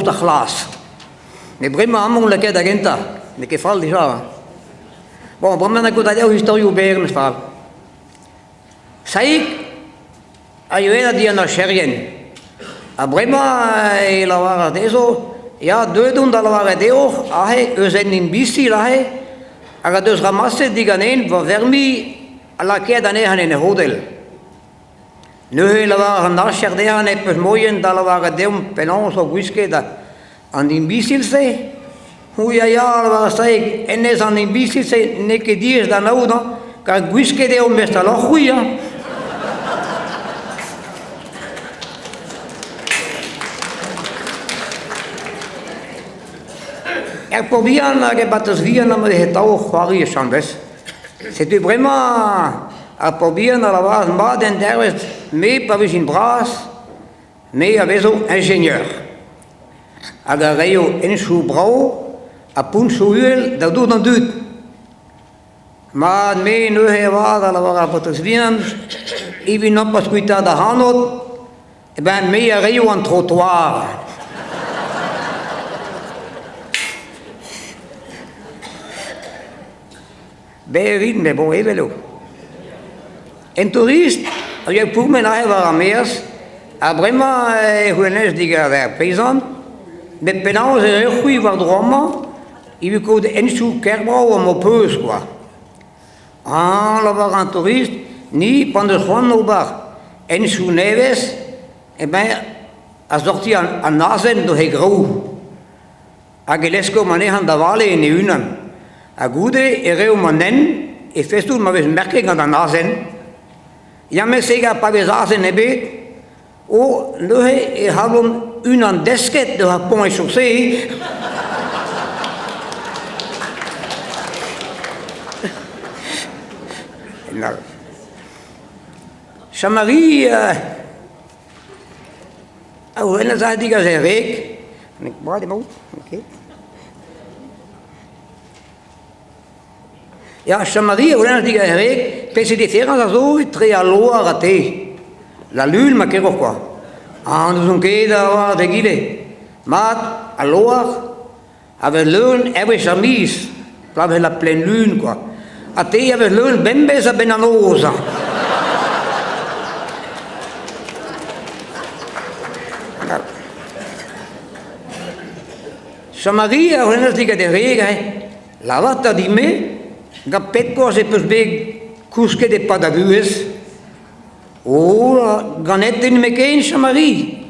post ar c'hlas. Met bremañ amañ on lakaet da gentañ, n'eo ket fall dija. Bon, bremañ na ket da istorioù berr memes tra. Saïg a yoa di an archerien. Ha bremañ e lavaras dezho, ya, deuet on da lavaret deoc'h aze eus un imbisil aze hag a deus ramaset diganen va vermi ha lakaet anezhañ en e c'hodell. Neuze e lavar an archer dezhañ ez peus moaien da lavaret deomp penaos eo gwisket an imbisil-se. C'hwi a ya, a lavaras Saig, hennezh an imbisil-se n'eo ket diaes da anaout hañ, kar gwisket eo mestr c'hwi hañ. Er paotr bihan hag e batez vihan am eus atav c'hoari e chanvez. Setu bremañ ar paotr bihan a lavaras mat endervezh, me pa vezin bras, me a vezo ingénieur. Hag a reio henchoù brav ha poñsoù uhel da dout an dud. Mat, me neuze avat, a lavar ar paotr bihan, evit nompas kuitaat ac'hanot, eh ben me a reio an trottoir. Berr int, met bon, evel eo. Un tourist a ya pourmen aze war ar maez, ha bremañ e c'houlenez digant ar peizant, met penaos e reoc'h-c'hwi war-dro amañ evit kaout hentoù ker-brav ha m'ho peus kwa. Ah, lavar an tourist, ni, pan deus c'hoant ober hentoù nevez, eh ben, a sorti an azen d'he graoù. Hag e leskomp anezhañ da vale en e-unan. Ha goude e reomp an hent e festoù ma vez merket gant an azen. Ya met sega pa vez azen ebet, o neuze e c'hallomp unan desket deus ar pont e-chaussée. Chamari A welas aze digas e wreg, mat emaon, ok. Ya, Chamari a welas digas e wreg, peseurt diferañs a zo etre al loar ha te? La lune ma keroc'h kwa. Ah, n'ouzon ket a oar d'egile. Mat, al loar a vez leun ur wech ar miz, pa vez la pleine lune kwa. Ha te a vez leun bemdez a-benn an noz. Chamari a c'houlennas digant e wreg, hein, lavar 'ta din-me, gant pet koz ez peus bet kousket e-pad da vuhez? Oh, ganet din-me ken, Chamari.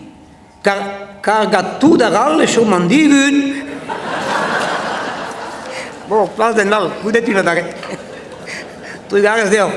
Kargad tout arall e chom an divun. Bon, plas d'un all, goude tu adarre. Trugarez deoc'h.